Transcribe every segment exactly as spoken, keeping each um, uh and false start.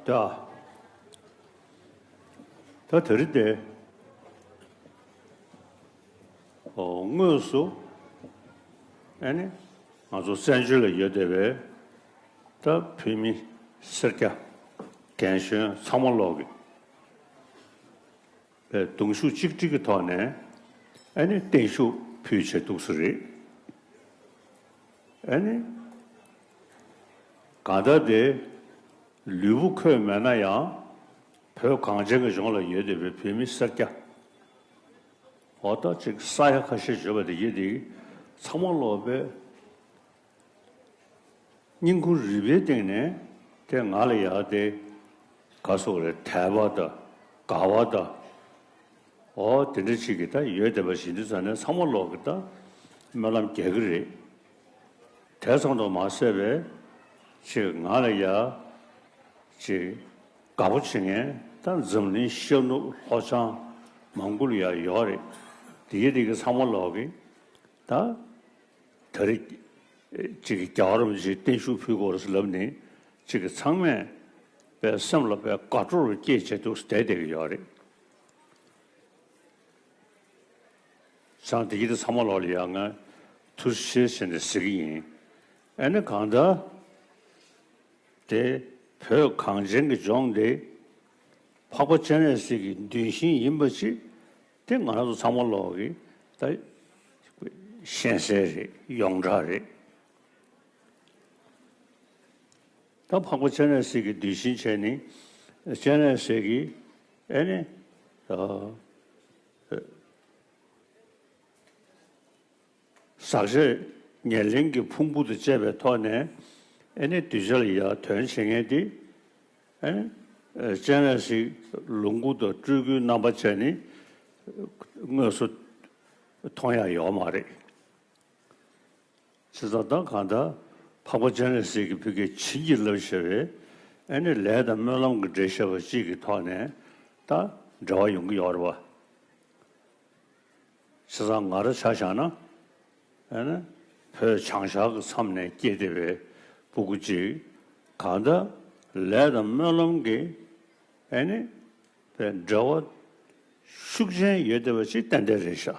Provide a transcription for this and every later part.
ད་ད་དེ་རིང་དེ་ཨོ་དངོས་སུ་ཨ་ནི་ང་ཚོ་བཙན་བྱོལ་ལ་ཡོད་བསྡད་པའི་ད་བོད་མི་སེར་སྐྱ་རྒན་གཞོན་ཚང་མ་ལོག་གི་པའི་གདུང་ཤུགས་གཅིག་སྒྲིལ་གྱི་ཐོག་ནས་ཨ་ནི་བརྟན་བཞུགས་ཕུལ་བྱས་འདུག་ས་རེད། ཨ་ནི་གང་ལྟར་དེ་ལུས་པོ་འཁོད་མེད་ན་ཡང་བོད་གངས་ཅན་གྱི་ལྗོངས་ལ་ཡོད་བསྡད་པའི་བོད་མི་སེར་སྐྱ་འོ་ད་ཅིག་ས་ཡ་ཁ་ཤས་ཡོད་པ་དེ་ཡིན་དེ་ཚང་མ་ལོག་པའི་སྙིང་ཁུང་རུས་པའི་སྟེང་ནས་དེ་ང་ལ་ཡག་དེ་ག་སོགས་རེད་དད་པ་དང་དགའ་བ་དང་འོ་དེ་འདྲ་ཅིག་གི་ད་ཡོད་བསྡད་པ་ཞིག་འདི་ཚོ་ནས་ཚང་མ་ལོག་གི་ད་སྨོན་ལམ་རྒྱག་གི་རེད། དེ་ཚང་དུ་མ་ཟད་པའི་ཅིག་ང་ལ་ཡག་ཅིག་དགའ་པོ་བྱེད་མཁན་ད་འཛམ་གླིང་ཤར་ནུབ་ལྷོ་བྱང་མང་པོ་ལ་ཡག་ཡོད་རེད། དེ་ཡི་དེ་གི་ཚང་མ་ལོག་གི་ད། ད་རེས་གཅིག་གི་རྒྱལ་བ་རིན་པོ་ཆེའི་བརྟན་བཞུགས་ཕུལ་དགོས་རེད་ཟེར་ལབ་ནས་གཅིག་གི་ཚང་མས་པའི་སེམས་ལ་པའི་དགའ་སྤྲོ་རུ་སྐྱེས་བྱས་འདུག་བསྡད་བསྡད་ཀྱི་ཡོད་རེད། ཙང་དེ་གི་དེ་ཚང་མ་ལོག་ལ་ཡང་ང་ཐུགས་རྗེ་ཆེ་ཟེར་ནས་ཟེར་གྱི་ཡིན། ཨ་ནི་གང་ལྟར། དེ་བོད་གངས་ཅན་གྱི་ལྗོངས་འདི་འཕགས་པ་སྤྱན་རས་གཟིགས་ཀྱི་གདུལ་ཞིང་ཡིན་པ་ཅིག་དེ་ང་རང་ཚོ་ཚང་མ་ལོག་གི་ད་ཤེས་གསལ་རེད། ཡོངས་གྲགས་རེད། ད་འཕགས་པ་སྤྱན་རས་གཟིགས་ཀྱི་གདུལ་ཞིང་བྱས་ནི་སྤྱན་རས་གཟིགས་ཀྱི་ཨེ་ནི་ཨ། ཟག་བཅས་ཉེར་ལེན་གྱི་ཕུང་པོ་དང་བཅས་པའི་ཐོག་ནས་ཨེ་ནི་གདུལ་བྱ་ལ་ཡར་དོན་བྱེད་མཁན་དེ་ཨེ་ནི་སྤྱན་རས་གཟིགས་ལོངས་སྐུ་དང་སྤྲུལ་སྐུའི་རྣམ་པ་བྱས་ནི་དངོས་སུ་མཐོང་ཡ་ཡོད་མ་རེད། བྱས་ཙང་ད་གང་ལྟར་འཕགས་པ་སྤྱན་རས་གཟིགས་ཀྱི་ཕ་གིར་བྱིན་གྱིས་བརླབས་བྱས་པའི་ཨེ་ནི་ལས་དང་སྨོན་ལམ་གྱི་འབྲེལ་བཞག་པ་གཅིག་གི་ཐོག་ནས་ད་འབྲེལ་བ་ཡོང་གི་ཡོད་རེད་བ། བྱས་ཙང་ང་རང་ཆ་བཞག་ན་ཨེ་ནི་བོད་བྱང་ཤར་གྱི་མཚམས་ནས་སྐྱེས་བསྡད་པའི་སྤུ་གུ་གཅིག་གང་ལྟར་ལས་དང་སྨོན་ལམ་གྱི་ཨེ་ནི་འབྲེལ་བ་ཤུགས་ཆེན་ཡོད་བསྡད་པ་ཅིག་ཏན་ཏན་རེད་ཤག་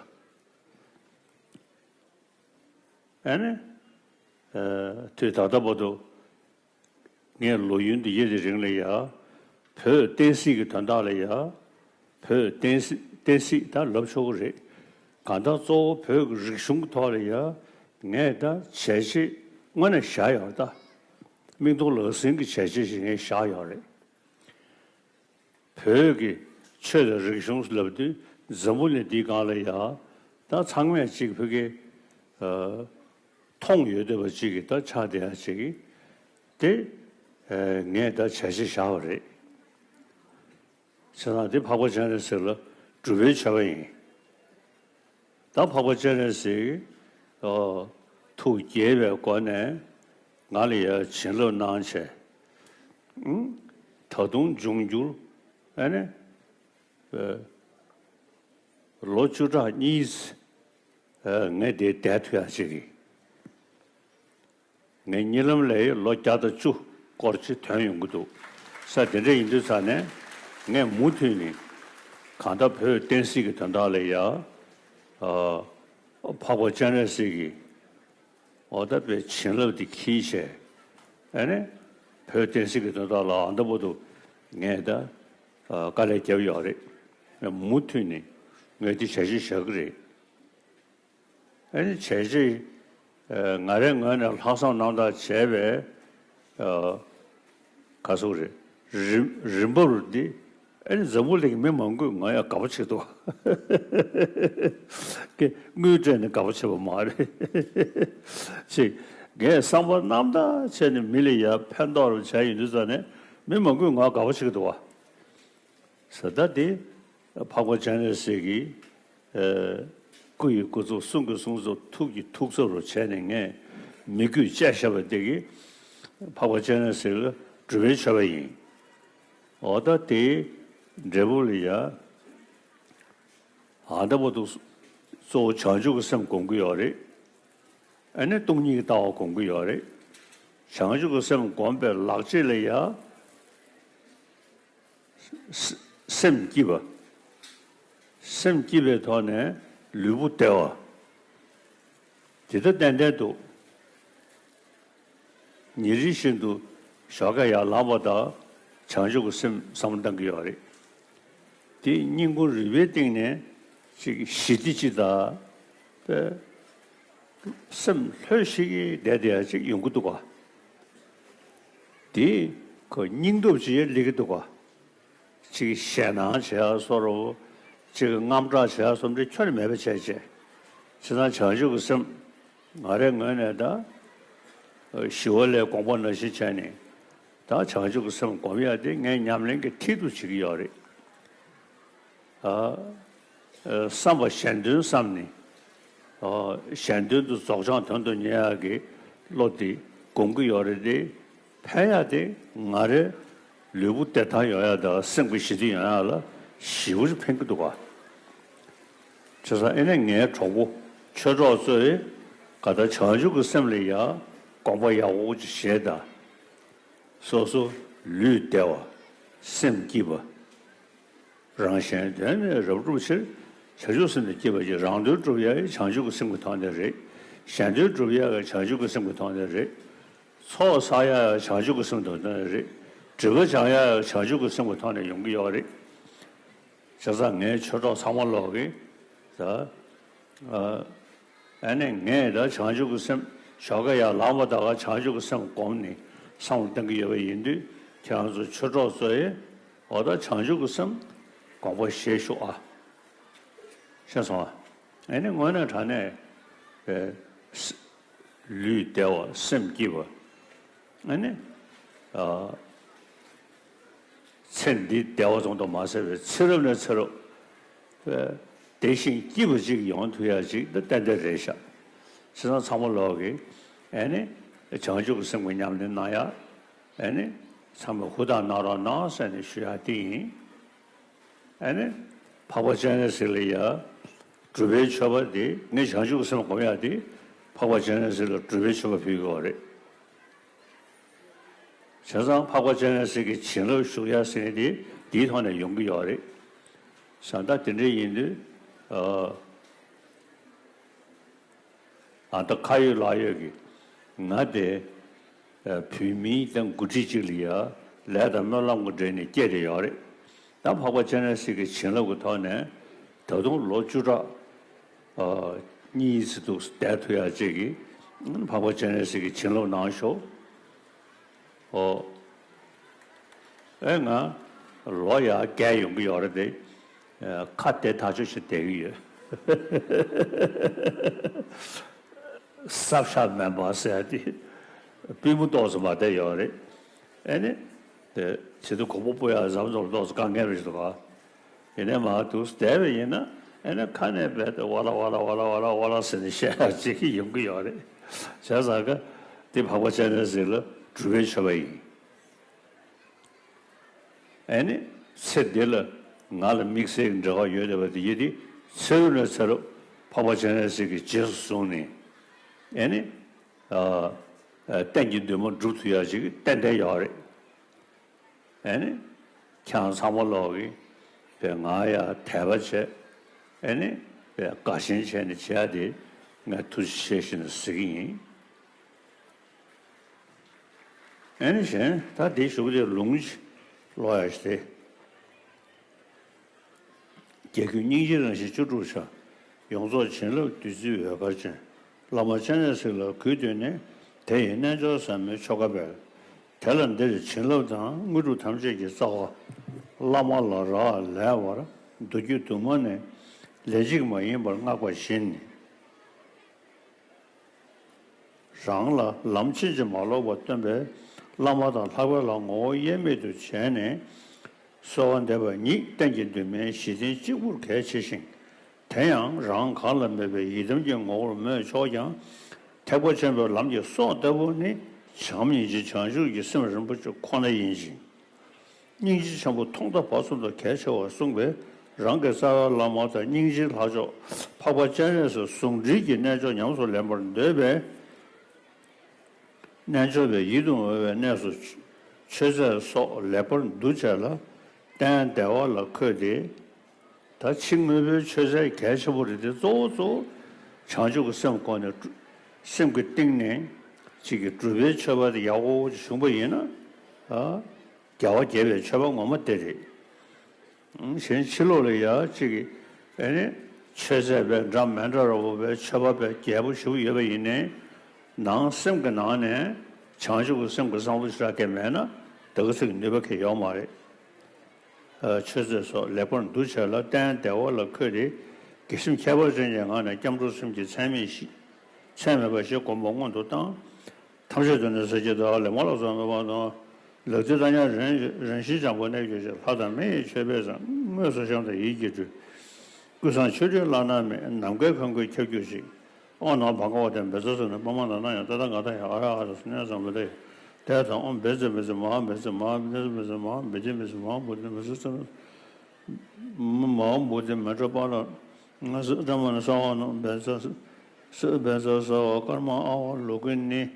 ཨེ་ནི། དུས་ད་ལྟ་བར་དུ་ངས་ལོ་ཡུན་འདི་ཡི་དེ་རིང་ལ་ཡ། བོད་བསྟན་སྲིད་ཀྱི་དོན་དག་ལ་ཡ། བོད་བསྟན་སྲིད་བསྟན་སྲིད་ད་ལབ་ཆོག་གི་རེད། གང་ལྟར་གཙོ་བོ་བོད་ཀྱི་རིག་གཞུང་གི་ཐོག་ལ་ཡ། ངས་ད་བྱས་རྗེས་དངོས་གནས་བཞག་ཡོད་ད། མིག་མཐོང་ལག་ཟིན་གྱི་བྱས་རྗེས་ཤིག་ངས་བཞག་ཡོད་རེད། བོད་ཀྱི་ཆོས་དང་རིག་གཞུང་ལབ་དུས་འཛམ་བུ་གླིང་འདིའི་སྒང་ལ་ཡ་ད་ཚང་མས་གཅིག་བོད་ཀྱི་མཐོང་ཡོད་བསྡད་པ་གཅིག་གི་ད་ཆགས་བསྡད་ཡ་གཅིག་གི་དེ་ངས་ད་བྱས་རྗེས་བཞག་པ་རེད། བྱས་ཙང་འདི་འཕགས་པ་སྤྱན་རས་གཟིགས་ལ་སྒྲུབ་པའི་མཆོད་པ་ཡིན། ད་འཕགས་པ་སྤྱན་རས་གཟིགས་ཨོ་ཐུགས་དགྱེས་པའི་སྒོ་ནས་ང་ལ་ཡ་བྱིན་རླབས་གནང་བྱས། ཨུམ། ད་དུང་འབྱུང་འགྱུར་ཨ་ནི་ཨེ་ལོ་བཅུ་ཕྲག་གཉིས་ཨེ་ངས་དེ་བསྡད་ཐུབ་ཡ་ཅིག་གི་ངའི་གཉིད་ལམ་ལས་ལོ་བརྒྱ་དང་བཅུ་སྐོར་ཅིག་ཐོན་ཡོང་གི་འདུག་ས། དེ་འདྲ་ཡིན་དུས་ཙང་ནས་ངས་མུ་མཐུད་ནས་གང་ལྟར་བོད་བསྟན་སྲིད་ཀྱི་དོན་དག་ལ་ཡ་ཨ་འཕགས་པ་སྤྱན་རས་གཟིགས་ཀྱི་འོ་ད་པའི་བྱིན་རླབས་དེ་འཁྱེར་བྱས་ཨ་ནི་བོད་བསྟན་སྲིད་ཀྱི་དོན་དག་ལ་ཨ་ད་བར་དུ་ངས་ད་ཨ་དཀའ་ལས་བརྒྱབ་ཡོད་རེད། མུ་མཐུད་ནས་ངས་དེ་བྱས་རྗེས་བཞག་གི་རེད། ཨ་ནི་བྱས་རྗེས་ཨ་ང་རའི་ངོས་ནས་ལྷག་བསམ་རྣམ་དག་བྱས་པའི་ཨ་ག་ཟེར་རེད། རིམ་རིམ་པ་རུ་འདི་ཨ་ནི་འཛམ་བུ་གླིང་གི་མི་མང་པོས་ང་ཡང་དགའ་པོ་བྱེད་འདུག་གི་དངུལ་སྤྲད་ནས་དགའ་པོ་བྱེད་པ་མ་རེད། ཅིག་ངས་བསམ་པ་རྣམ་དག་བྱས་ནས་མི་ལ་ཡ་ཕན་ཐོགས་རུ་བྱས་ཡོང་དུས་ཙང་ནས་མི་མང་པོས་ང་དགའ་པོ་བྱེད་ཀྱི་འདུག་བ། ཟེར་ད་དེ་འཕགས་པ་སྤྱན་རས་གཟིགས་ཀྱི་ཨ་སྐུ་ཡི་སྐུ་ཚབ་གསུང་གི་གསུང་ཚབ་ཐུགས་ཀྱི་ཐུགས་ཚབ་རུ་བྱས་ནས་ངས་མི་རྒྱུད་བཅད་བཞག་པ་དེ་གིས་འཕགས་པ་སྤྱན་རས་གཟིགས་ལ་སྒྲུབ་པའི་མཆོད་པ་ཡིན། འོ་ད་དེའི་འབྲས་བུ་ལ་ཡ་ཨ་ད་བར་དུ་གཙོ་བོ་བྱང་ཆུབ་ཀྱི་སེམས་སྒོམ་གྱི་ཡོད་རེད། ཨ་ནི་སྟོང་ཉིད་ཀྱི་ལྟ་བ་སྒོམ་གྱི་ཡོད་རེད། བྱང་ཆུབ་ཀྱི་སེམས་སྒོམ་པའི་ལག་རྗེས་ལ་ཡ། སེམས་སྐྱིད་པ། སེམས་སྐྱིད་པའི་ཐོག་ནས་ལུས་པོ་བདེ་བ། དེ་ལྟ་ཏན་ཏན་འདུག་ཉིན་རེ་བཞིན་དུ་ཞོགས་ཀས་ཡར་ལངས་པ་དང་བྱང་ཆུབ་ཀྱི་སེམས་བསམ་བློ་བཏང་གི་ཡོད་རེད། དེ་སྙིང་ཁུང་རུས་པའི་གཏིང་ནས་ཅིག་ཞི་བདེ་ཅིག་དང་། དཔེ་སེམས་ལྷོད་ཤིག་གི་བསྡད་བསྡད་ཡ་ཅིག་ཡོང་གི་འདུག་ག་དེ་ཁོ་སྙིང་སྟོབས་ཅིག་སླེབས་ཀྱི་འདུག་ག་ཅིག་ཞེད་སྣང་བྱེད་ཡ་བཟོ་འདྲ། ཅིག་དངངས་སྐྲག་བྱེད་ཡ་བཟོ་འདྲ་ཁྱོན་ནས་མེད་པ་བྱས་བྱས། བྱས་ཙང་བྱང་ཆུབ་ཀྱི་སེམས་ང་རའི་ངོས་ནས་ད་ཞི་བ་ལྷའི་དགོངས་པ་ནང་བཞིན་བྱས་ནས། ད་བྱང་ཆུབ་ཀྱི་སེམས་སྒོམ་ཡ་དེ་ངའི་ཉམས་ལེན་གྱི་མཐིལ་དུ་བྱེད་ཀྱི་ཡོད་རེད། ཨ། བསམ་པ་གཞན་དོན་བསམ་ནས། ཨ། གཞན་དོན་དུ་རྫོགས་བྱང་དོན་དུ་གཉེར་ཡག་གི་བློ་དེ་སྒོམ་གྱི་ཡོད་རེད་དེ། ཕན་ཡག་དེ་ང་རའི་ལུས་པོ་བདེ་ཐང་ཡོང་ཡག་དང་སེམས་ཀྱི་ཞི་བདེ་ཡོང་ཡག་ལ་ཞེ་པོ་ཅིག་ཕན་གྱི་འདུག་ག་བྱས་ཙང་ཨེ་ནས་ངའི་གྲོགས་པོ་ཆོས་གྲོགས་ཚོས་ག་ད་བྱང་ཆུབ་ཀྱི་སེམས་ལ་ཡ་དགོངས་པ་ཡག་པོ་ཅིག་བཞེས་དང་། སོ་སོ་ལུས་བདེ་བ། སེམས་སྐྱིད་པ། རང་གཞན་དོན་ནི་རབ་བསྒྲུབ་ཕྱིར། བྱང་ཆུབ་སེམས་ནི་བསྐྱེད་པ་ཡིས། རང་དོན་སྒྲུབ་ཡ་ཡང་བྱང་ཆུབ་ཀྱི་སེམས་ཀྱི་ཐོག་ནས་རེད། གཞན་དོན་སྒྲུབ་ཡ་ཡང་བྱང་ཆུབ་ཀྱི་སེམས་ཀྱི་ཐོག་ནས་རེད། ཚོགས་བསགས་ཡ་ཡང་བྱང་ཆུབ་ཀྱི་སེམས་ཀྱི་ཐོག་ནས་རེད། སྒྲིབ་པ་སྦྱང་ཡ་ཡང་བྱང་ཆུབ་ཀྱི་སེམས་ཀྱི་ཐོག་ནས་ཡོང་གི་ཡོད་རེད། བྱས་ཙང་ངའི་ཆོས་གྲོགས་ཚང་མ་ལོག་གིས་ད། ཨ། ཨ་ནི་ངས་ད་བྱང་ཆུབ་ཀྱི་སེམས་ཞོགས་ཀས་ཡར་ལངས་པ་ད་ག་བྱང་ཆུབ་ཀྱི་སེམས་བསྒོམས་ནས་བསམ་བློ་གཏོང་གི་ཡོད་པ་ཡིན་དུས། ཁྱེད་རང་ཚོ་ཆོས་གྲོགས་ཚོ་ཡིས་འོ་ད་བྱང་ཆུབ་ཀྱི་སེམས་དགོངས་པ་བཞེས་ཤོག་ཨ། ཤེས་སོང་ཨ། ཨ་ནི་དངོས་གནས་དྲང་གནས་པའི་ལུས་བདེ་བ་སེམས་སྐྱིད་པ། ཨ་ནི། ཨ། ཚེ་འདི་བདེ་བ་ཙམ་དུ་མ་ཟད་པའི་ཚེ་རབས་ནས་ཚེ་རབས་བདེ་ཞིང་སྐྱིད་པ་ཅིག་ཡོང་ཐུབ་ཡ་ཅིག་ད་ཏན་ཏན་རེད་ཤག་བྱས་ཙང་ཚང་མ་ལོག་གིས་ཨ་ནི་བྱང་ཆུབ་ཀྱི་སེམས་ཀྱི་ཉམས་ལེན་གནང་ཡ། ཨ་ནི་ཚང་མས་ཧུར་ཐག་གནང་རོགས་གནང་ཟེར་ནས་ཞུ་ཡ་དེ་ཡིན། ཨ་ནི་འཕགས་པ་སྤྱན་རས་གཟིགས་ལ་ཡ་སྒྲུབ་པའི་མཆོད་པ་དེ། ངས་བྱང་ཆུབ་ཀྱི་སེམས་སྒོམ་ཡ་དེ་འཕགས་པ་སྤྱན་རས་གཟིགས་ལ་སྒྲུབ་པའི་མཆོད་པ་ཕུལ་དགོས་པ་རེད། བྱས་ཙང་འཕགས་པ་སྤྱན་རས་གཟིགས་ཀྱི་བྱིན་རླབས་ཞུགས་ཡ་ཟེར་མཁན་དེ་འདིའི་ཐོག་ནས་ཡོང་གི་ཡོད་རེད། བྱས་ཙང་དེ་འདྲ་ཡིན་དུས། ཨ། ཨ། ད་ཁ་ཡོད་ལག་ཡོད་ཀྱི་ང་དེ་བོད་མིའི་ཏང་འགོ་ཁྲིད་ཅིག་ལ་ཡ་ལས་དང་སྨོན་ལམ་གྱི་འབྲེལ་ནས་སྐྱེས་བསྡད་ཡོད་རེད། ད་འཕགས་པ་སྤྱན་རས་གཟིགས་ཀྱི་བྱིན་རླབས་ཀྱི་ཐོག་ནས་ད་དུང་ལོ་བཅུ་ཕྲག་གཉིས་ཙམ་འདུག་བསྡད་ཐུབ་ཡ་ཅིག་གི་འཕགས་པ་སྤྱན་རས་གཟིགས་ཀྱི་བྱིན་རླབས་གནང་ཤོག་ཨོ། ཨེ། ང་ལོ་ཡ་བརྒྱད་ཡོང་གི་ཡོད་རེད་དེ། ཁ་བདེ་ཐག་ཆོད་བྱས་བསྡད་ཀྱི་ཡོད། སྲབ་ཤ་མེད་པ་ཟེར་ཏེ། པུས་མོ་ཏོག་ཙམ་མ་བདེ་ཡོད་རེད། ཨེ་ནི། དེ་བྱེད་དུ་གོམ་པ་སྤོ་ཡ་ཟམ་ཟོར་ཏོག་ཙམ་དཀའ་ངལ་རེད་འདུག་ག་ཡིན་ནའི་མར་འདུག་བསྡད་པ་ཡིན་ན། ཨེ་ནི་ཁ་ནས་རྦད་དེ་ཝ་ལ་ཝ་ལ་ཝ་ལ་ཝ་ལ་ཝ་ལ་ཟེར་ནས་བཤད་ཡ་ཅིག་ཡོང་གི་ཡོད་རེད། བྱས་ཙང་ཀ་འདི་འཕགས་པ་སྤྱན་རས་གཟིགས་ལ་སྒྲུབ་པའི་མཆོད་པ་ཡིན། ཨེ་ནི་ཚེ་འདི་ལ་ང་ལ་དམིགས་བསལ་གྱི་འབྲེལ་བ་ཡོད་བསྡད་པ་དེ་ཡིན་དུས། ཚེ་རབས་ནས་ཚེ་རབས་འཕགས་པ་སྤྱན་རས་གཟིགས་ཀྱི་རྗེས་སུ་བཟུང་ནས། ཨེ་ནི། ཨ། ཨ། གཏན་གྱི་འདུན་མ་སྒྲུབ་ཐུབ་ཡ་ཅིག་ཏན་ཏན་ཡོད་རེད། ཨེ་ནི། ཁྱེད་རང་ཚང་མ་ལོག་གིས་པའི་ང་ཡ་དད་པ་བྱས། ཨེ་ནི། པའི་དགའ་ཞེན་བྱས་ནས་བྱེད་ཡ་དེ་ངས་ཐུགས་རྗེ་ཆེ་ཞེས་ནས་ཟེར་གྱི་ཡིན། ཨེ་ནི་གཞན་ད་དེ་ཞུ་གི་དེ་ལུང་ཅིག་ཀློག་ཡ་ཞིག་སྟེ། རྒྱལ་ཀུན་སྙིང་རྗེའི་རང་བཞིན་བཅུ་དྲུག་ཆ། ཡོངས་རྫོགས་བྱིན་རླབས་བདུད་རྩིའི་འོད་དཀར་ཅན། བླ་མ་སྤྱན་རས་གཟིགས་ལ་གུས་བཏུད་ནས། དེ་ཡི་རྣལ་འབྱོར་ཟབ་མོའི་ཆོ་ག་འབད། དེ་ལ་འདིར་བྱིན་རླབས་དང་དངོས་གྲུབ་ཐམས་ཅད་ཀྱི་རྩ་བ། བླ་མ་ལ་རག་ལས་པར་མདོ་རྒྱུད་དུ་མ་ནས་ལས་གཅིག་མ་ཡིན་པར་བསྔགས་པ་བཞིན། རང་ལ་ལམ་ཕྱིན་ཅི་མ་ལོག་པ་སྟོན་པའི་བླ་མ་དང་ལྷག་པའི་ལམ་ངོ་བོ་དབྱེར་མེད་དུ་བྱས་ནས་གསོལ་བ་འདེབས་པ་ཉིད་གཏན་གྱི་འདུན་མའི་གཞི་རྟེན་གཅིག་པུར་གལ་ཆེ་ཞིང་། དེ་ཡང་རང་གང་ལ་མོས་པའི་ཡི་དམ་གྱི་ངོ་བོར་མོས་ཆོག་ཀྱང་། ཐེག་པ་ཆེན་པོའི་ལམ་གྱི་སྲོག་ལྟ་བུ་ནི་བྱམས་སྙིང་རྗེ་བྱང་ཆུབ་ཀྱི་སེམས་རིན་པོ་ཆེ་ཁོ་ན་ཡིན་ཞིང་། སྙིང་རྗེ་ཆེན་པོ་ཐོག་མཐའ་བར་གསུམ་དུ་གལ་ཆེ་བར་གསུངས་པས། རང་གི་རྩ་བའི་བླ་མ་དང་སྙིང་རྗེའི་ལྷ་མཆོག་འཕགས་པ་སྤྱན་རས་གཟིགས་ཟུང་འབྲེལ་གྱི་རྣལ་འབྱོར་ཉམས་སུ་ལེན་པར་འདོད་པས། རྣལ་འབྱོར་པས་ཡིད་དུ་འོང་བའི་གནས་སུ་མཆོད་རྫས་སོགས་ལེགས་པར་འདུ་བྱས་ལ། གཏན་བདེ་བ་ལ་འཁོད་དེ། ད་ཕྱི་དངོས་པོའི་ཆོས་ཚན་གལ་ཆེན་པོ་རེད་དེ། གཙོ་བོ་གཙོ་བོ་བྱང་ཆུབ་ཀྱི་སེམས་སྒོ་ནས་སེམས་ཀྱི་གཏིང་ནས་ཅིག་གི་སྒྲུབ་པའི་མཆོད་པ་དེ་ཡག་པོ་ཅིག་བྱུང་པ་ཡིན་ན། ཨ། རྒྱལ་བ་དགྱེས་པའི་མཆོད་པ་ངོ་མ་དེ་རེད། གཞན་ཕྱི་ལོགས་ལ་ཡ་གཅིག་གིས་ཨེ་ནི་མཆོད་རྫས་པའི་འདྲ་མི་འདྲ་ར་བོ་བའི་མཆོད་པ་བའི་རྒྱས་པོ་ཞུ་ཡོད་པ་ཡིན་ནའི། ནང་སེམས་ཀྱི་ནང་ནས་བྱང་ཆུབ་ཀྱི་སེམས་ཀྱི་བཟང་པོ་ཞེ་དྲག་གི་མེད་ན་དེ་ག་ཚོད་ཀྱི་ནུས་པ་གང་ཡང་ཡོད་མ་རེད། ཨ། མཆོད་རྫས་སོགས་ལེགས་པར་འདུ་བྱས་ལ་གཏན་བདེ་བ་ལ་འཁོད་དེ། དགེ་སེམས་ཁྱད་པར་ཅན་གྱི་ངང་ནས་སྐྱབས་འགྲོ་སེམས་ཀྱི་མཚན་མེད་ཞི། མཚན་མེད་པ་ཞིག་སྒོམ་པ་སྔོན་དུ་བཏང་། ཐམས་ཅད་དུ་ནི་ཟེར་གྱི་འདུག་ལེགས་མ་ལ་སོགས་མེད་པ་དང་། ལག་མཐིལ་ལྟ་ཉམས་རིན་རིན་ཞིང་སྦྱངས་པ་གནས་གྱུར་ཅིག་ལྷ་དང་མི་ཡི་མཆོད་པའི་ཟང་དངོས་སུ་བཤམས་དང་ཡིད་ཀྱིས་སྤྲུལ། ཀུན་བཟང་ཆོ་འཕྲུལ་བླ་ན་མེད། ནམ་མཁའི་ཁམས་ཀུན་ཁྱབ་གྱུར་ཅིག་ཨོ་ནམ་བྷ་ག་ཝ་ཏེ་བཛྲ་ཟེར་ནས་པདྨ་འདྲ་སྣང་ཡང་ཏདྱ་ག་ད་ཡང་ཨ་ར་ཨ་ར་སུ་ནས་ཙམ་པ་ཏེ། དེ་དང་ཨོ་བཛྲ་བཛྲ་མ་ཧཱ་བཛྲ་མ་ཧཱ་བཛྲ་བཛྲ་མ་ཧཱ་བི་དྷི་བཛྲ་མ་ཧཱ་བོ་དྷི་བཛྲ་ཙམ། མ་ཧཱ་བོ་དྷི་མི་ཏྲ་པཱ་ལ། ང་ཟི་ཏྲ་མ་ན་ས་ཝ་ནོ་བཛྲ་ས་བཛྲ་ས་ཝ་ཀརྨ་ཨ་ཝ་ལོ་ཀི་ནི།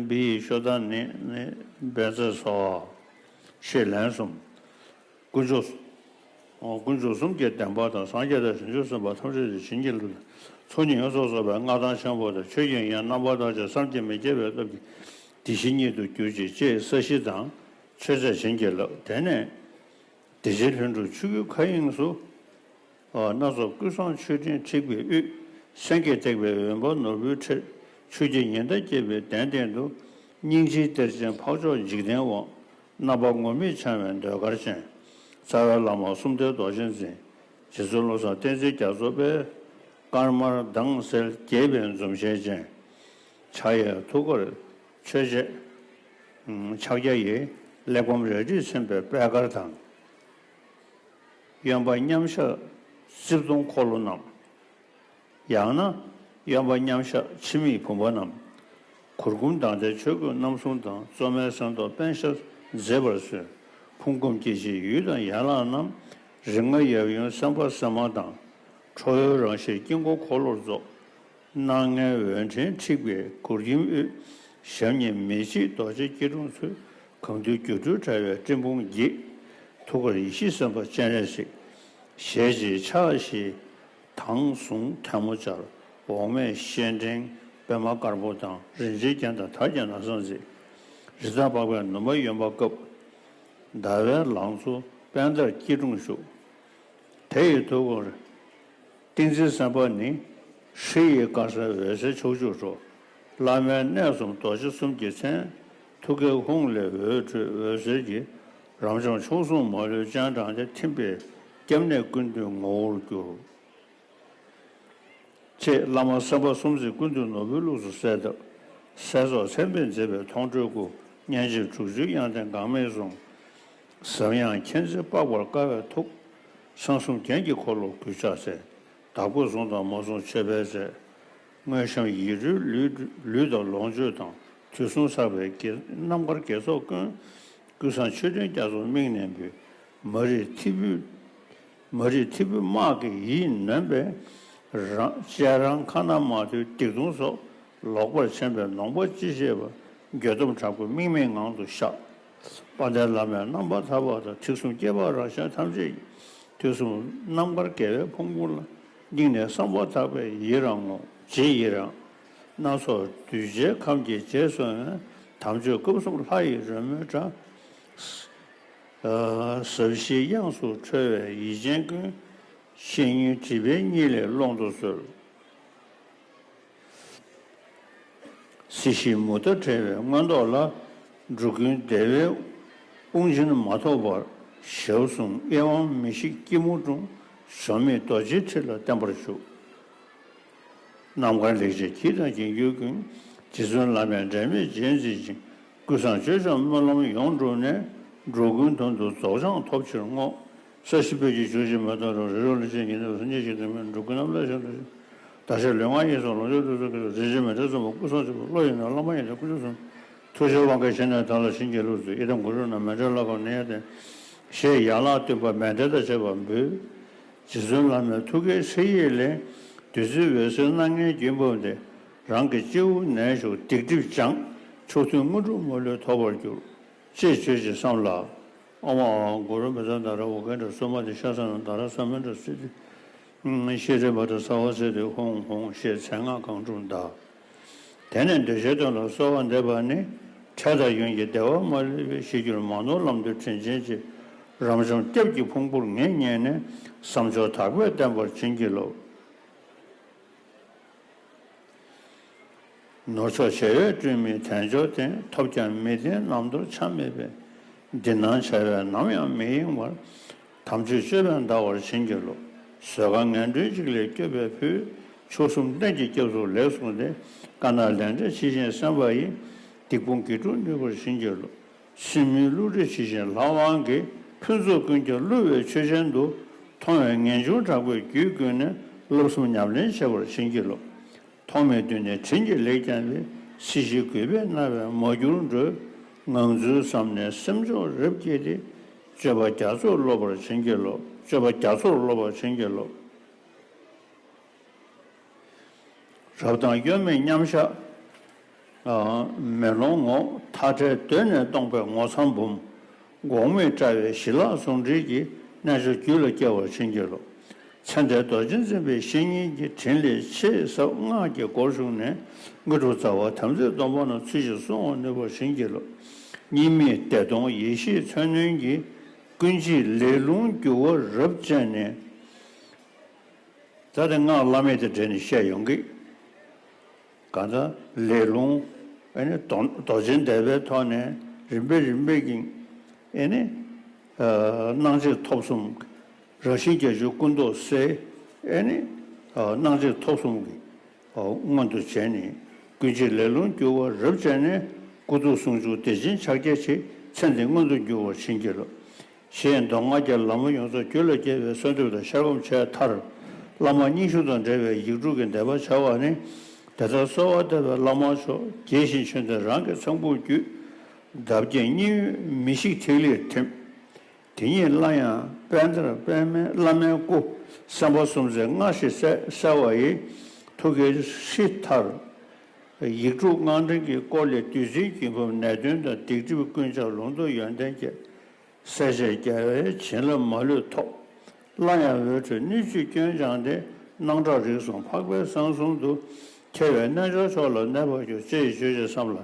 བི་ཡི་ཤོ་ད་ནི་ནི་བཛྲ་ས་ཝ། ཞེས་ལན་གསུམ། དཀོན་མཆོག་དཀོན་མཆོག་གསུམ་གྱི་བདེན་པ་དང་སངས་རྒྱས་དང་བྱང་ཆུབ་སེམས་དཔའ་ཐམས་ཅད་ཀྱི་བྱིན་གྱིས་བརླབས་ཚོགས་གཉིས་ཡོངས་སུ་རྫོགས་པའི་མངའ་ཐང་ཆེན་པོ་དང་། ཆོས་ཀྱི་དབྱིངས་རྣམ་པར་དག་ཅིང་བསམ་གྱིས་མི་ཁྱབ་པའི་སྟོབས་ཀྱིས་བདེ་གཤེགས་ཉིད་དུ་གྱུར་ཅིག་ཅེས་ས་གཞི་དང་མཆོད་རྫས་བྱིན་གྱིས་བརླབས། དེ་ནས་བདེ་ཆེན་ལྷུན་གྲུབ་ཆོས་ཀྱི་མཁའ་དབྱིངས་སུ། སྣ་ཚོགས་ཀུན་བཟང་མཆོད་སྤྲིན་འཁྲིགས་པའི་དབུས། སེང་གེས་བཏེགས་པའི་འོད་འབར་ནོར་བུའི་ཁྲོད། ཆོས་ཀྱི་ཉི་ཟླ་བསྐྱེད་པའི་གདན་སྟེང་དུ། སྙིང་རྗེའི་གཏེར་ཆེན་འཕགས་མཆོག་འཇིག་རྟེན་དབང་། རྣམ་པ་ངུར་སྨྲིག་འཆང་བའི་ཟློས་གར་ཅན། རྩ་བའི་བླ་མ་སུམ་མདོའི་མདོ་ཆེན་འཛིན། རྗེ་བཙུན་བློ་བཟང་བསྟན་འཛིན་རྒྱ་མཚོ་པས། དཀར་དམར་མདངས་གསལ་རྒྱས་པའི་འཛུམ་ཞལ་ཅན། ཕྱག་གཡས་ཐུགས་ཀར་མཆོད་ཆས་ཕྱག་རྒྱ་ཡི་གླེགས་བམ་རལ་གྲིས་མཚན་པའི་པད་དཀར་དང་། གཡོན་པ་མཉམ་བཞག་རྩིབས་སྟོང་འཁོར་ལོ་བསྣམས། ཡང་ན་གཡོན་པ་མཉམ་བཞག་འཆི་མེད་བུམ་པ་བསྣམས། གུར་གུམ་མདངས་ལྡན་ཆོས་གོས་རྣམ་གསུམ་དང་། བཙོ་མའི་སེམས་ཐོག་པཎ་ཞྭ་མཛེས་པར་གསོལ། ཕུང་ཁམས་སྐྱེ་མཆེད་ཡུལ་དང་ཡན་ལག་རྣམས། རིགས་ལྔ་ཡབ་ཡུམ་སེམས་དཔའ་སེམས་མ་དང་། ཁྲོ་བོའི་རང་བཞིན་དཀྱིལ་འཁོར་འཁོར་ལོར་རྫོགས། སྣ་ལྔའི་འོད་ཕྲེང་འཁྲིགས་པའི་གུར་གྱི་དབུས། ཞབས་གཉིས་མེ་ལྕེའི་རྡོ་རྗེ་སྐྱིལ་ཀྲུང་མཚོན། གང་འདུལ་སྒྱུ་འཕྲུལ་དྲ་བའི་སྤྲིན་ཕུང་འགྱེད། ཐུགས་ཀར་ཡེ་ཤེས་སེམས་དཔའ་སྤྱན་རས་གཟིགས། ཞལ་གཅིག་ཕྱག་བཞི་དང་ཟུང་ཐལ་མོ་སྦྱར། འོག་མས་སྤྱན་འདྲེན་པདྨ་དཀར་པོ་དང་། རིན་ཆེན་རྒྱན་དང་དར་རྒྱན་ན་བཟང་མཛེས། རི་དྭགས་ཕག་པའི་ནུ་མ་གཡོན་པ་བཀབ། ཟླ་བའི་ལང་ཚོ་པད་ཟླར་སྐྱིལ་ཀྲུང་བཞུགས། དེ་ཡི་ཐུགས་ཀར་ཏིང་འཛིན་སེམས་དཔའ་ནི། ཧྲཱི་ཡིག་དཀར་གསལ་འོད་ཟེར་ཕྱོགས་བཅུར་འཕྲོ། བླ་མའི་གནས་གསུམ་རྡོ་རྗེ་གསུམ་གྱི་མཚན། ཐུགས་ཀའི་ཧཱུྃ་ལས་འོད་འཕྲོས་འོད་ཟེར་གྱིས། རབ་འབྱམས་མཆོག་གསུམ་མ་ལུས་སྤྱན་དྲངས་ཏེ། ཐིམ་པས་སྐྱབས་གནས་ཀུན་འདུས་ངོ་བོར་གྱུར། ཅེས་བླ་མ་སེམས་དཔའ་གསུམ་གྱི་ཀུན་འདུས་ནོར་བུའི་ལུགས་སུ་གསལ་བཏབ། སྲས་མཆོག་མཚན་དཔེས་མཛེས་པའི་མཐོང་གྲོལ་སྐུ། སྙན་འཇེབས་དྲུག་ཅུའི་དབྱངས་ལྡན་འགག་མེད་གསུང་། ཟབ་ཡངས་མཁྱེན་བརྩེ་དཔག་པར་དཀའ་བའི་ཐུགས། མཚན་གསུམ་རྒྱན་གྱི་འཁོར་ལོར་གུས་ཕྱག་འཚལ། བདག་པོས་བཟུང་དང་མ་བཟུང་མཆོད་པའི་རྫས། དངོས་བཤམས་ཡིད་སྤྲུལ་ལུས་ལུས་དང་ལོངས་སྤྱོད་དང་། དུས་གསུམ་བསགས་པའི་དགེ་རྣམ་དཀར་དགེ་ཚོགས་ཀུན། ཀུན་བཟང་མཆོད་སྤྲིན་རྒྱ་མཚོར་དམིགས་ནས་འབུལ། མ་རིག་ཐིབས་པོའི་མ་རིག་ཐིབས་པོའི་དམག་གིས་ཡིད་ནོན་པའི། རང་བཅས་རང་ཁ་ན་མ་ཐོའི་སྡིག་ལྟུང་སོགས། ལོག་པར་འཕྱན་པའི་ནོངས་པ་ཅི་ཤེས་པ། འགྱོད་སྟོབས་དྲག་པོས་དམིགས་མེད་ངང་དུ་བཤགས། དཔལ་ལྡན་བླ་མའི་རྣམ་པར་ཐར་པ་དང་། ཐེག་གསུམ་སྐྱེ་བོ་རང་གཞན་ཐམས་ཅད་ཀྱི། དུས་གསུམ་རྣམ་དཀར་དགེ་བའི་ཕུང་པོ་ལ། སྙིང་ནས་བསམ་པ་ཐག་པས་ཡི་རང་ངོ་། རྗེས་ཡི་རང་། སྣ་ཚོགས་གདུལ་བྱའི་ཁམས་ཀྱི་རྗེས་སུ་ཡི་རང་། དམ་ཆོས་སྐུ་གསུམ་ལྷ་ཡི་རོལ་མོའི་སྒྲ། ཟབ་ཞིའི་དབྱངས་སུ་འཁྲོལ་བའི་ཡིད་ཅན་ཀུན། ཤེས་ཡོན་སྒྲིབ་པའི་གཉིད་ལས་སློང་དུ་གསོལ། སྲིད་ཞིའི་མུ་མཐའ་བྲལ་བའི་མངོན་རྟོགས་ལ། འགྲོ་ཀུན་བདེ་བའི་དབུགས་འབྱིན་མ་ཐོབ་བར། ཞབས་ཟུང་གཡས་དབང་མི་ཤིགས་སྐྱིལ་མོ་ཀྲུང་། གཞོམ་མེད་རྡོ་རྗེའི་ཁྲི་ལ་བརྟན་པར་བཞུགས། རྣམ་དཀར་ལེགས་བྱས་གྱིས་དང་བྱིན་གྱིས་ཀུན། རྗེ་བཙུན་བླ་མའི་འབྲལ་མེད་རྗེས་འཛིན་ཅིང་། ཀུན་བཟང་སྤྱོད་འཇམ་སྨོན་ལམ་ཡོངས་གྲུབ་ནས། འགྲོ་ཀུན་དོན་དུ་རྫོགས་བྱང་ཐོབ་ཕྱིར་བསྔོ། ས་གཞི་སྤོས་ཀྱི་ཆུ་སྐྱེས་མེ་ཏོག་རོ། རི་རབ་ལ་ཕྱིན་ཉི་ཟླ་འོད། སྙན་ཞིང་དུ་མིན་འགྲོ་ཀུན་རྣམས་ལ་ཤིན་ཏུ་ཞི། བདག་ཅག་ལུས་ངག་ཡིད་གསུམ་ལོངས་སྤྱོད་རྡུལ་ཚོན་ཀུན་ཏུ། རིན་ཆེན་མེ་ཏྲིས་བཙུན་མོ་ཀུན་བཟང་ཆེན་པོ། བློ་ཡིས་ནི་བླ་མ་ཡི་དམ་དཀོན་མཆོག་གསུམ། ཐུགས་རྗེའི་དབང་གིས་ཕྱི་ནས་བདག་ལ་བྱིན་གྱིས་བརླབ་ཚུལ། ཡི་དམ་དཀོན་མཆོག་རྣམས་མེ་ཏྲིས་ལ་ཕབ་ནས་བསྟན། ཞེས་ཡན་ལག་བདུན་པ་མཎྜལ་དང་བཅས་པ་འབུལ། རྗེ་བཙུན་བླ་མའི་ཐུགས་ཀའི་ཧྲཱི་ཡིག་ལས། བདུད་རྩིའི་འོད་ཟེར་སྣ་ལྔའི་རྒྱུན་བབས་ཏེ། རང་གི་སྤྱི་བོར་ནས་ཞུགས་སྡིག་སྒྲིབ་སྦྱངས། མཆོག་ཐུན་དངོས་གྲུབ་མ་ལུས་ཐོབ་པར་འགྱུར། ཅེས་བརྗོད་ཅིང་བསམ་ལ། ཨོཾ་ཨཱཿཧཱུྃ་གུ་རུ་བཛྲ་དྷ་ར་ཨུ་ཀ་ཌ་སུ་མ་ཏི་ཤ་ས་ན་དྷ་ར་ས་མུ་ཌ་སིདྡྷི་ཤྲཱི་བྷ་དྲ་སརྦ་སིདྡྷི་ཧཱུྃ་ཧཱུྃ་ཞེས་མཚན་སྔགས་གང་འགྲུབ་བཟླ། དེ་ནས་འདུ་བྱེད་དོན་ལ་གསོལ་བ་འདེབས་པ་ནི། འཕྲལ་དང་ཡུན་གྱི་བདེ་བ་མ་ལུས་པའི། ཞི་གྱུར་མ་ནོར་ལམ་དུ་དྲིན་ཆེན་གྱི། རབ་འབྱམས་སྐྱབས་ཀྱི་ཕུང་པོར་ངས་བསྙེན་ནས། བསམ་སྦྱོར་དག་པས་བརྟན་པར་བྱིན་གྱིས་རློབས། ནོར་མཆོག་བྱེ་བས་བསྐྲུན་མིན་དལ་འབྱོར་ལྡན། ཐོབ་ཀྱང་མི་ལྡན་རྣམས་དོར་ཆ་མེད་པས། འདི་སྣང་བྱ་བས་ནམ་ཡང་མི་གཡེང་བར། དམ་ཆོས་སྤྱོད་པས་འདའ་བར་བྱིན་གྱིས་རློབས། བཟོད་དཀའ་ངན་འགྲོའི་འཇིགས་ལས་སྐྱོབ་པའི་ཕུད། མཆོག་གསུམ་རྟེན་གྱི་སྐྱབས་སུ་ལེགས་བཟུང་སྟེ། དཀའ་སྣང་ལས་འབྲས་ཇི་བཞིན་གསན་པ་ཡིས། སྡིག་སྤོང་དགེ་སྒྲུབ་ནུས་པར་བྱིན་གྱིས་རློབས། སྲིན་མོའི་བསླུ་བྲིད་ཇི་བཞིན་ལྷ་དབང་གིས། ཕུན་ཚོགས་ཀུན་ཀྱང་བསླུ་བའི་ཆོས་ཅན་དུ། མཐོང་བས་ངེས་འབྱུང་དྲག་པོས་རྒྱུད་བསྐུལ་ནས། བསླབ་གསུམ་ཉམས་ལེན་བྱེད་པར་བྱིན་གྱིས་རློབས། ཐོག་མེད་དུས་ནས་དྲིན་གྱིས་ལེགས་བསྐྱངས་པའི། སྲིད་ཞིའི་རྒུད་པས་མནར་བས་མ་གྱུར་འགྲོ། ངང་ཚུལ་བསམ་ནས་སེམས་མཆོག་རབ་བསྐྱེད་དེ། སྤྱོད་པ་རྒྱ་མཚོར་སློབ་པར་བྱིན་གྱིས་རློབས། སྤྱོད་པ་རྒྱ་མཚོར་སློབ་པར་བྱིན་གྱིས་རློབས། རབ་དང་གཡོ་མེད་མཉམ་བཞག་མེ་ལོང་ངོ་། མཐའ་བྲལ་གདོད་ནས་སྟོང་པའི་ངོ་མཚར་འབུམ། འགོག་མེད་དྲ་བའི་ཞི་ལྷག་ཟུང་འབྲེལ་གྱི། རྣལ་འབྱོར་རྒྱུད་ལ་སྐྱེ་བར་བྱིན་གྱིས་རློབས། ཚེ་འདས་རྡོ་རྗེ་འཛིན་པའི་བཤེས་གཉེན་གྱི། དྲིན་ལས་ཆེས་ཟབ་སྔགས་ཀྱི་སྒོར་ཞུགས་ནས། དངོས་གྲུབ་རྩ་བ་དམ་ཚིག་སྡོམ་པ་རྣམས། ཚུལ་བཞིན་བསྲུང་བར་ནུས་པར་བྱིན་གྱིས་རློབས། གཉིས་མེད་བདེ་སྟོང་ཡེ་ཤེས་མཚོན་རྣོན་གྱིས། ཀུན་བྱེད་ལས་རླུང་རྒྱུ་བ་རབ་བཅད་ནས། ད་དེ་སྔགས་བླ་མེད་དང་འབྲེལ་ནས་བཤད་ཡོང་གི། གང་ལྟར་ལས་རླུང་ཨེ་ནི་རྡོ་རྡོ་རྗེ་བཟླས་པའི་ཐོག་ནས་རིམ་པས་རིམ་པས་ཀྱིས་ཨེ་ནི་ཨ་སྣང་མཆེད་ཐོབ་གསུམ། རང་བཞིན་བརྒྱད་ཅུ་སྐུ་མདོག་གསལ། ཨེ་ནི་ཨ་སྣང་མཆེད་ཐོབ་གསུམ་གྱི་ཨ་མངོན་དུ་བྱས་ནས། ཀུན་བྱེད་ལས་རླུང་རྒྱུ་བ་རབ་བཅད་ནས། སྐུ་གདུང་ཟུང་འཇུག་བདེ་ཆེན་ཕྱག་རྒྱ་ཆེ། ཚེ་འདི་མངོན་དུ་འགྱུར་བར་བྱིན་གྱིས་རློབས། ཞེས་མདོ་སྔགས་ཀྱི་ལམ་ཡོངས་རྫོགས་རྒྱུད་ལ་སྐྱེ་བའི་གསོལ་འདེབས་དང་ཤར་སྒོམ་བྱས་མཐར། བླ་མ་སྙིང་ཞུགས་དང་འབྲེལ་བའི་ཡིག་དྲུག་གི་བཟླས་པ་བྱ་བ་ནི། དེ་ལྟར་གསོལ་བ་འདེབས་པའི་བླ་མ་མཆོག་དགྱེས་བཞིན་ཆོས་འདི་རང་གི་ཚངས་བུག་བརྒྱུད། འདབ་བརྒྱད་གཉིས་གཡོན་མི་ཤིགས་ཐིག་ལེར་ཐིམ། དེ་ཉིད་སླར་ཡང་པད་ཟླར་པདྨའི་བླ་མའི་སྐུ། སེམས་དཔའ་སུམ་བརྩེགས་སྔར་བཞིན་གསལ་གསལ་བ་ཡི། ཐུགས་ཀའི་ཧྲཱིཿལྟར། ཡིག་དྲུག་སྔགས་ཕྲེང་གི་སྐོར་ལས་བདུད་རྩིའི་རྒྱུན་བབས་ནད་གདོན་དང་སྡིག་སྒྲིབ་ཀུན་བྱང་ལུང་རྟོགས་ཡོན་ཏན་སྐྱེ། སྲས་བཅས་རྒྱལ་བའི་བྱིན་རླབས་མ་ལུས་ཐོབ། སླར་ཡང་འོད་འཕྲོས་སྣོད་བཅུད་སྐྱོན་སྦྱངས་ཏེ། སྣང་གྲགས་རིགས་གསུམ་འཕགས་པའི་གསང་གསུམ་དུ། ཁྱབ་པའི་རྣལ་འབྱོར་མཆོག་ལ་གནས་པར་གྱུར། ཅེས་བརྗོད་ཅིང་བསམ་ལ།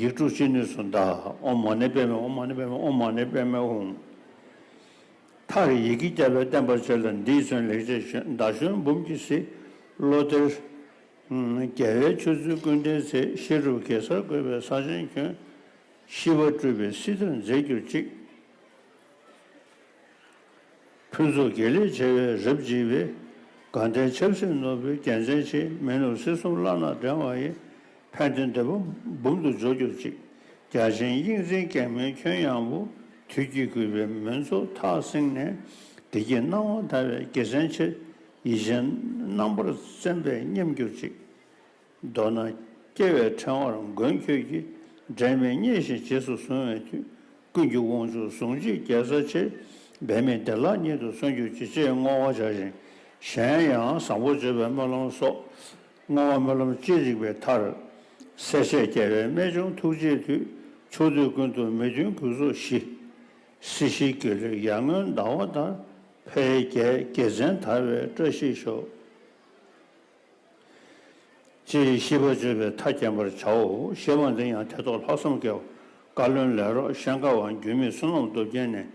ཡིག་དྲུག་ཅི་ནུས་སུ་བཟླ། ཨོཾ་མ་ཎི་པདྨེ་ཧཱུྃ། མ་ཎི་པདྨེ་ཧཱུྃ། མ་ཎི་པདྨེ་ཧཱུྃ། མཐར་ཡི་གེ་བརྒྱ་པས་བརྟན་པར་བྱས་ལ། འདིས་མཚོན་ལེགས་བྱས་བཞོན། ཟླ་གཞོན་འབུམ་གྱིས་བསིལ་བློ་གཏེར། རྒྱལ་བའི་ཆོས་ཚུལ་ཀུན་ལྡན་ཚེ། ཤེས་རབ་གེ་སར་བཀོད་པའི་ས་ཆེན་ཁྱོན། ཤེས་པ་སྤྲུལ་པའི་སིལ་ལྟར་མཛེས་གྱུར་ཅིག། ཕུན་ཚོགས་དགེ་ལེགས་བྱེ་བས་རབ་འཇིགས་པའི། དགའ་ལྡན་ཆབ་སྲིད་ནོར་བུའི་རྒྱལ་མཚན་ཆེ། མི་ནུབ་སྲིད་གསུམ་བླ་ན་བསྒྲེང་བ་ཡི། ཕན་བདེའི་འདོད་པ་འབུམ་དུ་འཇོ་གྱུར་ཅིག། རྒྱ་ཆེན་དབྱིག་འཛིན་གེགས་མེད་ཁྱོན་ཡངས་པོ། དུས་ཀྱིས་བསྒུལ་བའི་མུན་ཚོགས་ཐག་བསྲིངས་ནས། བདེ་སྐྱིད་སྣང་བ་དར་བའི་དགེ་མཚན་ཆེ། ཡིད་ཅན་རྣམ་པར་རྩེན་པས་སྙོམས་གྱུར་ཅིག། མདོར་ན་སྐྱེ་བའི་ཕྲེང་བར་མགོན་ཁྱོད་ཀྱིས། འབྲལ་མེད་མཉེས་ཤིང་རྗེས་སུ་བཟུང་བའི་མཐུས། ཀུན་གྱི་དབང་ཕྱུག་གཟུངས་བརྙེས་རྒྱལ་སྲས་ཆེ། འབད་མེད་བདེ་བླག་ཉིད་དུ་སོན་གྱུར་ཅིག། ཅེས་བསྔོ་བ་བྱ་ཞིང་། གཞན་ཡང་བཟང་པོ་བརྗོད་པའི་སྨོན་ལམ་སོགས། བསྔོ་བ་སྨོན་ལམ་ཅི་རིགས་པའི་མཐར། སྲས་བཅས་རྒྱལ་བའི་རྨད་བྱུང་ཐུགས་རྗེའི་མཐུས། ཕྱོགས་དུས་ཀུན་ཏུ་མི་མཐུན་རྒུད་ཚོགས་ཞི། སྲིད་ཞིའི་སྒྱིད་ལུག་ཡར་ངོའི་ཟླ་བ་ལྟར། ཕའི་རྒྱལ་དགེ་མཚན་དར་བའི་བཀྲ་ཤིས་ཤོག། ཅེས་ཤིས་པ་བརྗོད་པའི་མཐའ་བརྒྱན་པར་བྱའོ། ཞེས་པ་འདི་ཡང་ཐེག་མདོ་ལྷག་བསམ་དགེ་བ་བཀའ་བློན་ལས་རོགས་ཤན་ཁ་བ་འགྱུར་མེད་བསོད་ནམས་སྟོབས་རྒྱས་ནས།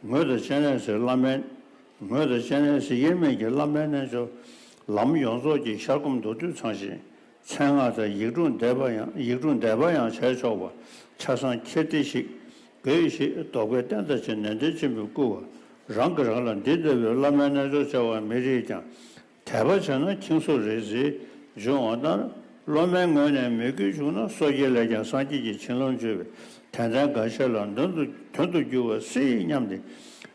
ངོས་དང་སྤྱན་རས་གཟིགས་བླ་མའི། ངོས་དང་སྤྱན་རས་གཟིགས་དབྱེར་མེད་ཀྱི་བླ་མའི་རྣལ་འབྱོར། ལམ་ཡོངས་རྫོགས་ཀྱི་ཤར་སྒོམ་མདོར་བསྡུས་ཚང་ཞིང་། མཚན་སྔགས་དང་ཡིག་དྲུག་བཟླས་པ་ཡང་ཡིག་དྲུག་བཟླས་པ་ཡང་བྱས་ཆོག་པ། ཆ་ཚང་ཁྱེར་ཏེ་ཞིག་དགོས་ཤིག། རྡོ་བརྐོས་བསྟན་དང་བཅས་ནན་ཏན་ཆེན་པོས་བསྐུལ་བ། རང་གིས་རང་ལ་འདི་ལྟ་བུའི་བླ་མའི་རྣལ་འབྱོར་བྱ་བ་མི་རིགས་ཀྱང་། དད་པ་བྱས་ན་མཁྱེན་གསོལ་རེ་ཟེར་འབྱུང་བ་ལྟར། སློབ་མའི་ངོས་ནས་མོས་གུས་བྱུང་ན། སོ་སྐྱེ་ལས་ཀྱང་སངས་རྒྱས་ཀྱི་བྱིན་རླབས་འཇུག་པས། དད་ལྡན་འགའ་ཤས་ལ་དོན་དུ་དོན་དུ་འགྱུར་བ་སྲིད་སྙམ་སྟེ།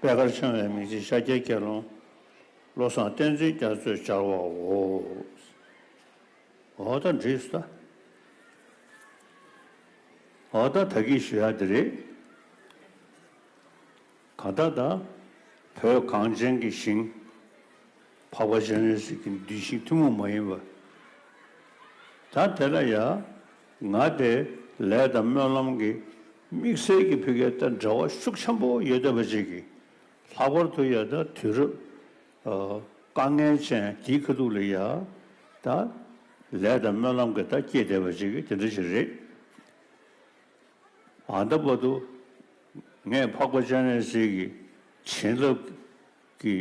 པད་དཀར་འཆང་བའི་མིང་ཚིག་ཤཱཀྱའི་དགེ་སློང་། བློ་བཟང་བསྟན་འཛིན་རྒྱ་མཚོས་སྦྱར་བའོ། འོ་ད་འགྲིགས་སོ་ད། འོ་ད་ད་གིན་ཞུ་ཡ་དེ་རེད། གང་ལྟར་ད་བོད་གངས་ཅན་གྱི་ཞིང་། འཕགས་པ་སྤྱན་རས་གཟིགས་ཀྱི་གདུལ་ཞིང་ཐུན་མོང་མ་ཡིན་པ། ད་དེ་ལ་ཡ་ང་དེ་ལས་དང་སྨོན་ལམ་གྱི་ དམིགས་བསལ་གྱི་ཕ་གིའི་ད་འབྲེལ་བ་ཤུགས་ཆེན་པོ་ཡོད་བསྡད་པ་ཅིག་གིས། ལྷག་པར་དུ་ཡ་ད་དུས་རབས་ཨ་དཀའ་ངལ་ཅན་དེའི་ཁ་ཐུག་ལ་ཡ་ད་ལས་དང་སྨོན་ལམ་གྱི་ད་སྐྱེས་བསྡད་པ་ཅིག་གིས་དེ་འདྲ་ཞིག་རེད། ཨ་ད་བར་དུ་ངས་འཕགས་པ་སྤྱན་རས་གཟིགས་ཀྱི་བྱིན་རླབས་ཀྱི་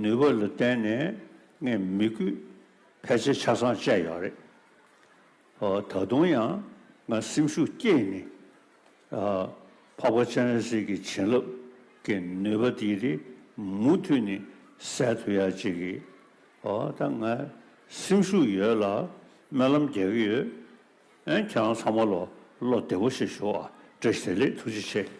ནུས་པ་ལ་བརྟེན་ནས་ངས་མི་རྒྱུད་ཕལ་ཆེར་ཆ་ཚང་བཅད་ཡོད་རེད། ཨོ་ད་དུང་ཡང་ང་སེམས་ཤུགས་བསྐྱེད་ནས་ཨ་འཕགས་པ་སྤྱན་རས་གཟིགས་ཀྱི་བྱིན་རླབས་ཀྱི་ནུས་པ་དེ་དེ་མུ་མཐུད་ནས་གསལ་ཐུབ་ཡ་ཅིག་གི་ཨོ་ད་ང་སེམས་ཤུགས་ཡོད་ལ་སྨོན་ལམ་རྒྱག་གི་ཡོད། ཨན་ཁྱེད་རང་ཚང་མ་ལོ་བློ་བདེ་པོ་ཞིག་ཞུ་ཨ། བཀྲ་ཤིས་བདེ་ལེགས། ཐུགས་རྗེ་ཆེ།